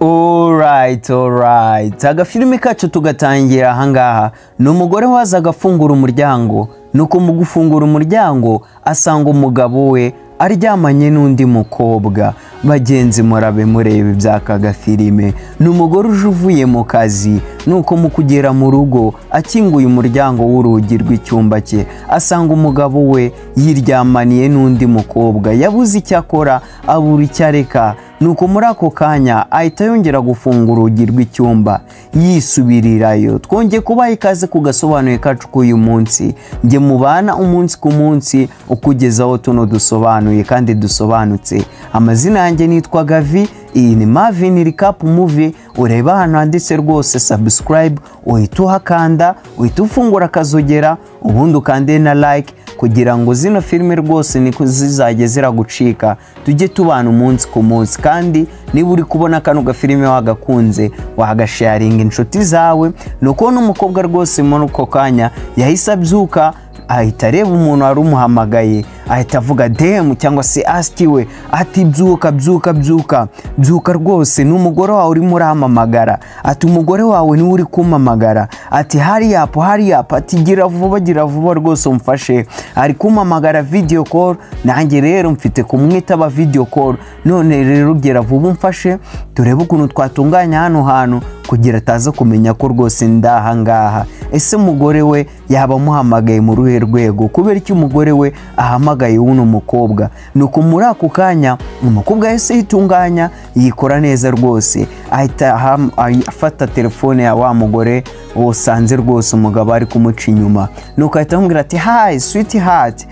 Alright, alright. Agafilime kacu tugatangira ahangaha. Ni umugore wazaga afungura umuryango, nuko mu gufungura umuryango asanga umugabo we aryamanye n'undi mukobwa. Bagenzi, murabe mureba iby'aka gafilime. Ni umugore uje uvuye mu kazi, nuko mu kugera mu rugo akinguye umuryango w'urugi rw'icyumba cye, asanga umugabo we yiryamaniye n'undi mukobwa. Yabuze icyo akora, abura icyo areka. Nuko muri ako kanya ahita yongera gufunga urugi rw'icyumba, yisubirirayo. Twongeye kubaha ikaze ku gasobanuye kacu k'uyu munsi. Njye mubana umunsi ku munsi ukugezaho tuno dusobanuye kandi dusobanutse. Amazina yanjye nitwa Gavi, iyi ni Marvin Recap Movie. Ureba ahantu handitse rwose subscribe, uhita uhakanda, uhita ufungura akazogera, ubundi ukande na like kugira ngo zino filime rwose niko zizajya ziragucika, tujye tubana umunsi ku munsi. Kandi niba uri kubona kano gafilime wagakunze, wagasharinga inshuti zawe. Nuko n'umukobwa rwose muri ako kanya yahise abyuka, ahita areba umuntu wari umuhamagaye, ahita avuga damn cyangwa se asitiwe, ati: "Byuka, byuka, byuka, byuka rwose, ni umugore wawe urimo urampamagara." Ati: "Umugore wawe niwe uri kumpamagara." Ati: "Hurry up, hurry up." Ati: "Gira vuba, gira vuba rwose umfashe, ari kumpamagara video call, nanjye rero mfite kumwitaba video call. None rero gira vuba umfashe, turebe ukuntu twatunganya hano hantu kugira ataza kumenya ko rwose ndaha ngaha." Ese umugore we yaba amuhamagaye mu ruhe rwego? Kubera iki umugore we ahamagaye uno mukobwa? Nuko muri ako kanya umukobwa yahise yitunganya, yikora neza rwose, ahita afata telefone ya wa mugore usanze rwose umugabo ari kumuca inyuma. Nuko ahita amubwira ati: "Hi sweetheart,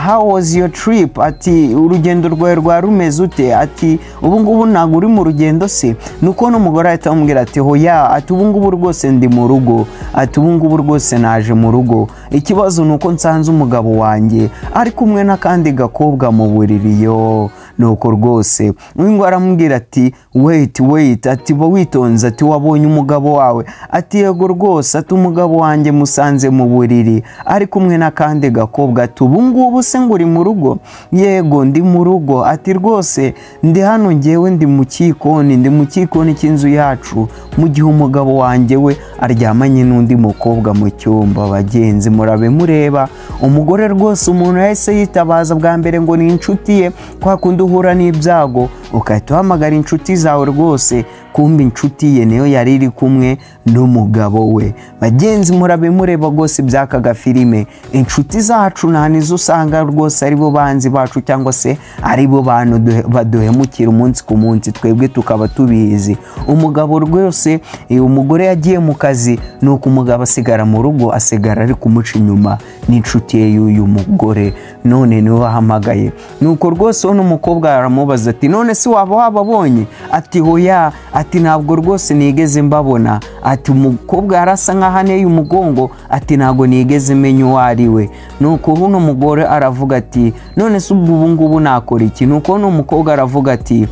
how was your trip?" Ati: "Urugendo rwawe rwari rumeze ute?" Ati: "Ubu ngubu ntabwo uri mu rugendo se?" Nuko n'umugore ahita amubwira ati: "Hoya." Ati: "Ubu ngubu rwose ndi mu rugo." Ati: "Ubu ngubu rwose naje mu rugo, ikibazo ni uko nsanze umugabo wanjye ari kumwe n'akandi gakobwa mu buriri yo." Nuko rwose uyu nguyu aramubwira ati: "Wait, wait." Ati: "Ba witonze." Ati: "Wabonye umugabo wawe?" Ati: "Yego rwose." Ati: "Umugabo wanjye musanze mu buriri ari kumwe n'akandi gakobwa." Ati: "Ubu ngubu se ngo uri mu rugo?" "Yego, ndi mu rugo." Ati: "Rwose ndi hano, ngewe ndi mu kikoni, ndi mu kikoni cy'inzu yacu, mu gihe umugabo wanjye we aryamanye n'undi mukobwa mu cyumba." Bagenzi, murabe mureba umugore rwose, umuntu yahise yitabaza bwa mbere ngo ni inshuti ye. Kwa kundi uhura n'ibyago ugahita uhamagara inshuti zawe rwose, kumbe inshuti ye niyo yari iri kumwe n'umugabo we. Bagenzi, murabe mureba rwose iby'aka gafilime. Inshuti zacu nta nizo usanga rwose aribo banzi bacu, cyangwa se aribo bantu baduhemukira umunsi ku munsi, twebwe tukaba tubizi. Umugabo rwose, umugore yagiye mu kazi, nuko umugabo asigara mu rugo, asigara ari kumuca inyuma n'inshuti ye y'uyu mugore, none niwe wahamagaye. Nuko rwose uno mukobwa aramubaza ati: "None se waba wababonye?" Ati: "Hoya." Ati: "Ntabwo rwose nigeze mbabona." Ati: "Umukobwa yarasa nkaho aneye umugongo." Ati: "Ntabwo nigeze menya uwo ari we." Nuko uno mugore aravuga ati: "None se ubu ngubu nakora iki?" Nuko uno mukobwa aravuga ati: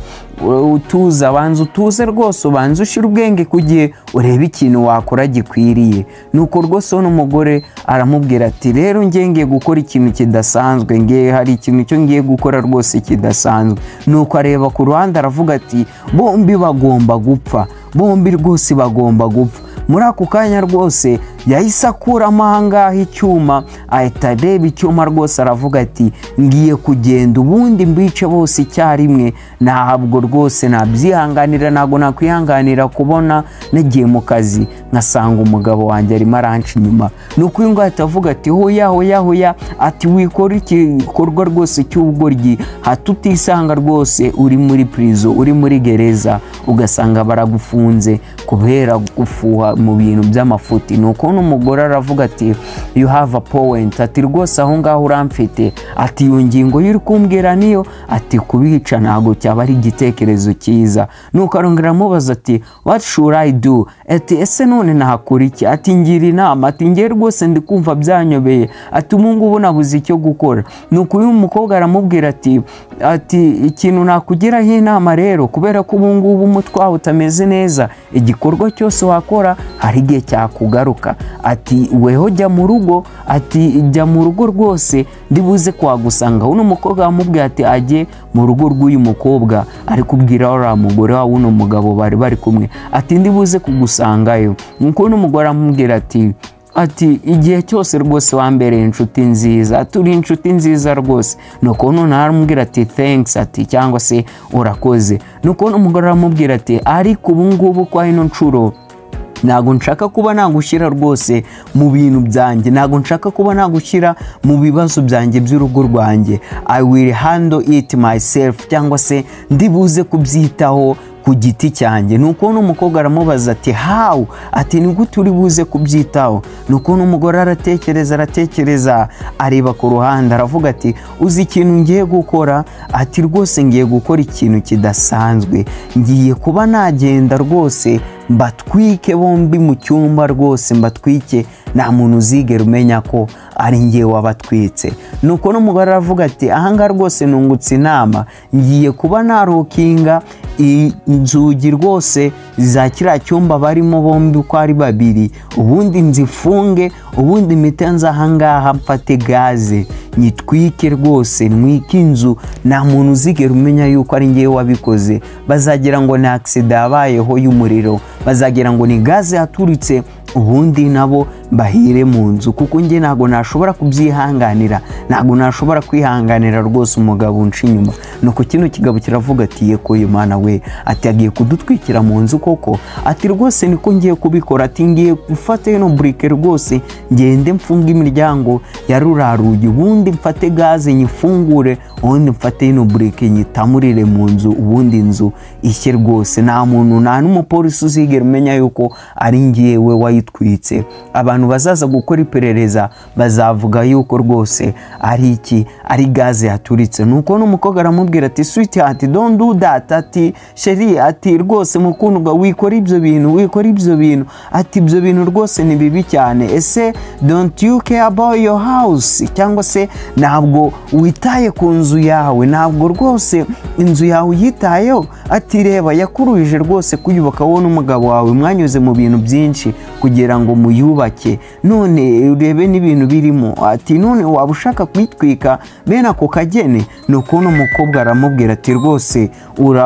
"Utuze, abanza utuze rwose, ubanza ushyire ubwenge ku gihe, urebe ikintu wakora gikwiriye." Nuko rwose uno mugore aramubwira ati: "Rero ngiye gukora ikintu kidasanzwe, ngiye hari ikintu cyo ngiye gukora rwose kidasanzwe." Nuko areba ku ruhande, aravuga ati: "Bombi bagomba gupfa, bombi rwose bagomba gupfa." Muri ako kanya rwose yahise akuramo ahangaha icyuma, ahita areba icyuma rwose, aravuga ati: "Ngiye kugenda ubundi mbice bose icyarimwe. Ntabwo rwose nabyihanganira, ntabwo nakwihanganira kubona nagiye mu kazi nkasanga umugabo wanjye arimo aranca inyuma." Ni uko uyu nguyu ahita avuga ati: "Hoya, hoya, hoya." Ati: "Wikora igikorwa rwose cy'ubugoryi, hato utisanga rwose uri muri prison, uri muri gereza, ugasanga baragufunze kubera gufuha mu bintu by'amafuti." Ni uko n'umugore aravuga ati: "You have a point." Ati: "Rwose aho ngaho uramfite." Ati: "Iyo ngingo y'uri kumbwira niyo." Ati: "Kubica ntabwo cyaba ari igitekerezo cyiza." Nuko arongera aramubaza ati: "What should I do?" Ati: "Ese none nakora iki?" Ati: "Ngira inama." Ati: "Ngewe rwose ndi kumva byanyobeye." Ati: "Ubu ngubu nabuze icyo gukora." Nuko uyu mukobwa aramubwira ati: "Ikintu nakugiraho inama rero, kubera ko ubu ngubu umutwe wawe utameze neza." Igikorwa cyose wakora hari igihe cyakugaruka. Ati weho jya mu rugo, ati jya mu rugo rwose ndibuze kwagusanga. Uno mukobwa amubwiye ati ajye mu rugo rw'uyu mukobwa, ari kubwira uriya mugore wa uno mugabo bari bari kumwe, ati ndibuze kugusangayo. Nuko uno mugore amubwira ati igihe cyose rwose wambereye inshuti nziza, turi inshuti nziza rwose. Nuko none aramubwira ati thanks, ati cyangwa se urakoze. Nuko umugore aramubwira ati ariko ubu ngubu kwa ino nshuro ntago nshaka kuba nagushyira rwose mu bintu byanjye, ntago nshaka kuba nagushyira mu bibazo byanjye by'urugo rwanjye. I will handle it myself, cyangwa se ndibuze kubyitaho ku giti cyanjye. Nuko n'umukobwa aramubaza ati how, ati ni gute uri buze kubyitaho? Nuko n'umugore aratekereza areba ku ruhande aravuga ati uzi ikintu ngiye gukora? Ati rwose ngiye gukora ikintu kidasanzwe, ngiye kuba nagenda rwose mbatwike bombi mu cyumba, rwose mbatwike, nta muntu uzigera umenya ko ari ngiye wabatwitse. Nuko n'umugore aravuga ati ahangaha rwose nungutse inama, ngiye kuba narokinga inzugi rwose za kiriya cyumba barimo bombi uko ari babiri, ubundi nzifunge, ubundi mpite nza ahangaha mfate gaze nyitwike rwose, ntwike inzu, nta muntu uzigera umenya yuko ari ngiye wabikoze. Bazagira ngo ni accident yabayeho y'umuriro, bazagira ngo ni gaze yaturitse, ubundi nabo bahire mu nzu, kuko njye ntago nashobora kubyihanganira, ntago nashobora kwihanganira rwose umugabo unca inyuma. Nuko kino kigabo kiravuga ati yeko Imana we, ati agiye kudutwikira mu nzu koko? Ati rwose niko ngiye kubikora, ati ngiye gufata ino brique rwose ngende mfunge imiryango ya rurarugi, ubundi mfate gaze nyifungure, ubundi mfate ino brique nyitamurire mu nzu, ubundi inzu ishye rwose, nta muntu nta n'umupolisi uzigera umenya yuko ari ngiyewe wayitwitse. Abantu bazaza gukora iperereza bazavuga yuko rwose ari iki, ari gaze yaturitse. Nuko n'umukobwa aramubwira ati sweetheart don't do that, ati chérie, ati rwose mukundwa wikora ibyo bintu, wikora ibyo bintu, ati ibyo bintu rwose ni bibi cyane. Ese don't you care about your house, cyangwa se ntabwo witaye ku nzu yawe, ntabwo rwose inzu yawe uyitayeho? Ati reba yakuruje rwose kuyubaka wowe n'umugabo wawe, mwanyuze mu bintu byinshi kugira ngo muyubake, none urebe n'ibintu birimo, ati none waba ushaka kwitwika bene ako kagene? Nuko n'umukobwa aramubwira ati rwose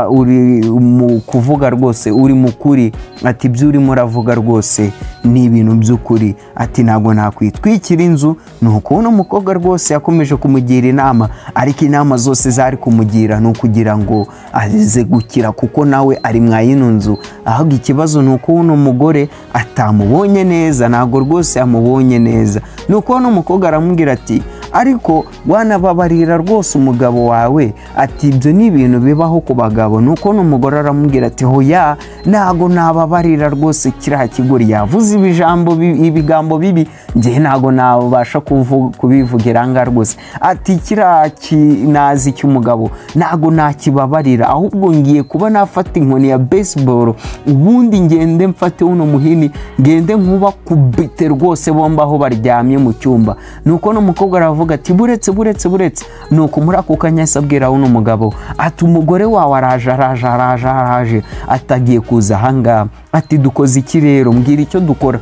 uri mu kuvuga rwose uri mukuri, ati ibyo urimo uravuga rwose ni ibintu by'ukuri, ati ntabwo nakwitwikira inzu. Nuko n'umukobwa rwose yakomeje kumugira inama, ariko inama zose zari kumugira ni ukugira ngo aze gukira, kuko nawe ari mwa yino nzu. Ahubwo ikibazo ni uko uno mugore atamubonye neza, ntabwo rwose yamubonye neza. Nuko n'umukobwa aramubwira ati ariko wanababarira rwose umugabo wawe, ati ibyo ni ibintu bibaho ku bagabo. Nuko n'umugore aramubwira ati hoya ntago nababarira rwose kiriya kigori yavuze ibigambo bibi, njye ntago nabasha kubivugira ngaha rwose, ati kiriya kinazi cy'umugabo ntago nakibabarira, ahubwo ngiye kuba nafata inkoni ya baseball, ubundi ngende mfate uno muhini ngende nkuba kubite rwose bomba aho baryamye mu cyumba. Nuko n'umukobwa aravuga ati buretse buretse buretse. Nuko muri ako kanya abwira uno mugabo ati umugore wawe araje araje araje araje, atagiye kuza ahangaha, ati dukoze iki rero, mbwira icyo dukora.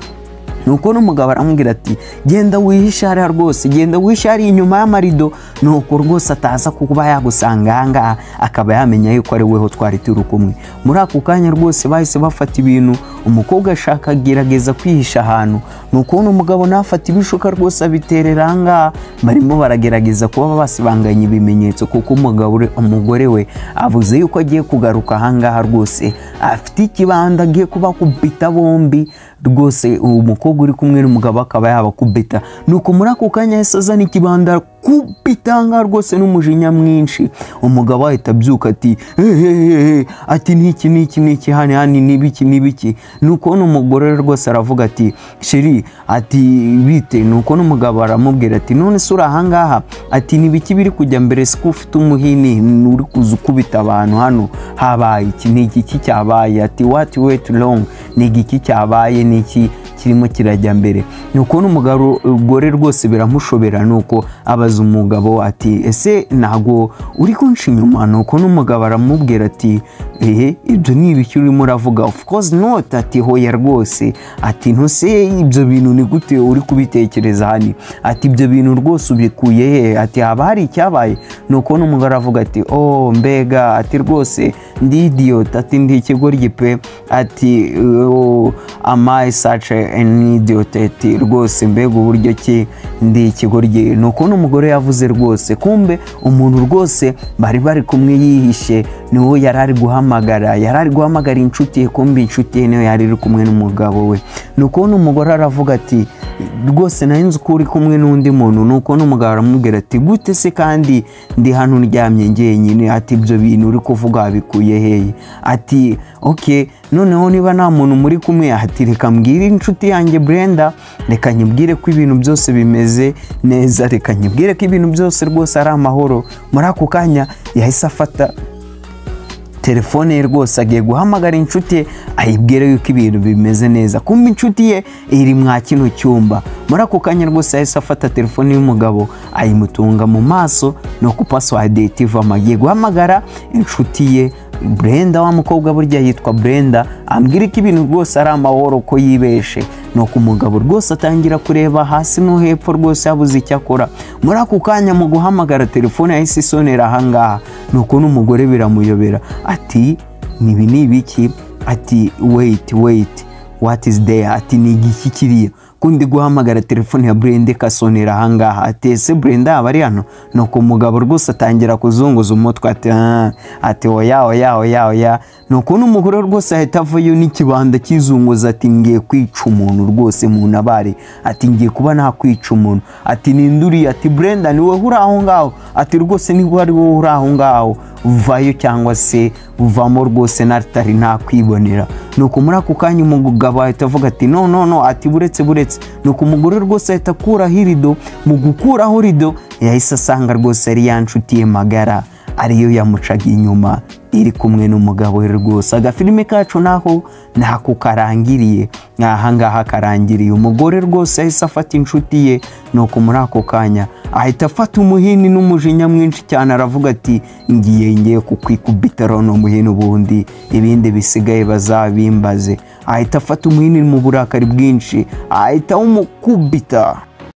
Nuko n'umugabo aramubwira ati genda wihishe hariya rwose, genda wihishe hariya inyuma y'amarido, nuko rwose ataza kuba yagusanga ahangaha akaba yamenya yuko ari weho twari turi kumwe. Muri ako kanya rwose bahise bafata ibintu, umukobwa ashaka gerageza kwihisha ahantu, nuko n'umugabo nafata ibishuka rwose abiterera ahangaha, barimo baragerageza kuba basibanganya ibimenyetso, kuko umugore we avuze yuko agiye kugaruka ahangaha rwose afite ikibanda agiye kuba kubita bombi rwose, umukobwa uri kumwe n'umugabo akaba yabakubita. Nuko muri ako kanya yahise azana ikibanda kubitanga rwose n'umujinya mwinshi, umugabo ahita abyuka ati hehehe, ati niki niki niki hani hani nibiki nibiki. Nuko n'umugore rwose aravuga ati chérie, ati bite? Nuko n'umugabo aramubwira ati none se uri ahangaha, ati nibiki biri kujya mbere, siko ufite umuhini uri kuza ukubita abantu hano, habaye iki ni iki cyabaye? Ati what wait long, ni iki cyabaye, ni iki kirimo kirajya mbere? Nuko n'umugore rwose biramushobera, nuko abaza abaza umugabo ati ese ntago uri kunca inyuma? Nuko n'umugabo aramubwira ati ehe, ibyo ni ibiki urimo uravuga? Of course not. Ati hoya rwose. Ati ntuse ibyo bintu ni gute uri kubitekereza hano? Ati ibyo bintu rwose ubikuye he? Ati haba hari icyabaye? Nuko n'umugabo aravuga ati oh mbega, ati rwose ndi idiot, ati ndi ikigoryi pe, ati oh, am I such an idiot? Ati rwose mbega uburyo ki ndi ikigoryi. Nuko n'umugore yavuze rwose, kumbe umuntu rwose bari kumwe yihishe niwo yari ari guhamagara, yari ari guhamagara inshuti ye, kumbe inshuti ye niyo yari iri kumwe n'umugabo we. Nuko n'umugore aravuga ati rwose nari nzi ko uri kumwe n'undi muntu. Nuko n'umugabo aramubwira ati gute se kandi ndi hano ndyamye njyenyine? Ati ibyo bintu uri kuvuga wabikuye hehe? Ati okay, noneho niba nta muntu muri kumwe, ati reka mbwire inshuti yanjye Brenda, reka nyibwire ko ibintu byose bimeze neza, reka nyibwire ko ibintu byose rwose ari amahoro. Muri ako kanya yahise afata telefone ye rwose agiye guhamagara inshuti ye ayibwire yuko ibintu bimeze neza, kumbe inshuti ye iri mwa kino cyumba. Muri ako kanya rwose yahise afata telefone y'umugabo ayimutunga mu maso, nuko password ihita ivamo, agiye guhamagara inshuti ye Brenda, wa mukobwa burya yitwa Brenda, ambwira ko ibintu rwose ari amahoro ko yibeshe. Nuko umugabo rwose atangira kureba hasi no hepfo rwose yabuze icyo akora. Muri ako kanya mu guhamagara telefone yahise isonera ahangaha, nuko n'umugore biramuyobera ati nibi ni ibiki? Ati wait wait, what is there? Ati ni igiki kiriya kundi guhamagara telefone ya Brenda ikasonera ahangaha? Ati ese Brenda aba ari hano? Nuko umugabo rwose atangira kuzunguza umutwe ati ati oya oya oya oya. Nuko n'umugore rwose ahita avayo n'ikibanda kizunguza ati ngiye kwica umuntu rwose muntabare, ati ngiye kuba nakwica umuntu, ati ninduriye, ati Brenda ni wowe uri aho ngaho, ati rwose niba ari wowe uri aho ngaho vayo cyangwa se uvamo rwose natari nakwibonera. Nuko muri ako kanya umugabo ahita avuga ati no no no, ati buretse buretse. Nuko umugore rwose ahita akuraho irido, mu gukuraho rido yahise asanga rwose ari ya nshuti ye magara ariyo yamucaga inyuma iri kumwe n'umugabo we rwose. Agafilime kacu naho ntako karangiriye, aha ngaha karangiriye. Umugore rwose yahise afata inshuti ye, nuko muri ako kanya ahita afata umuhini n'umujinya mwinshi cyane aravuga ati ngiye kukwikubita rono muhini, ubundi ibindi bisigaye bazabimbaze. Ahita afata umuhini mu burakari bwinshi ahita umukubita.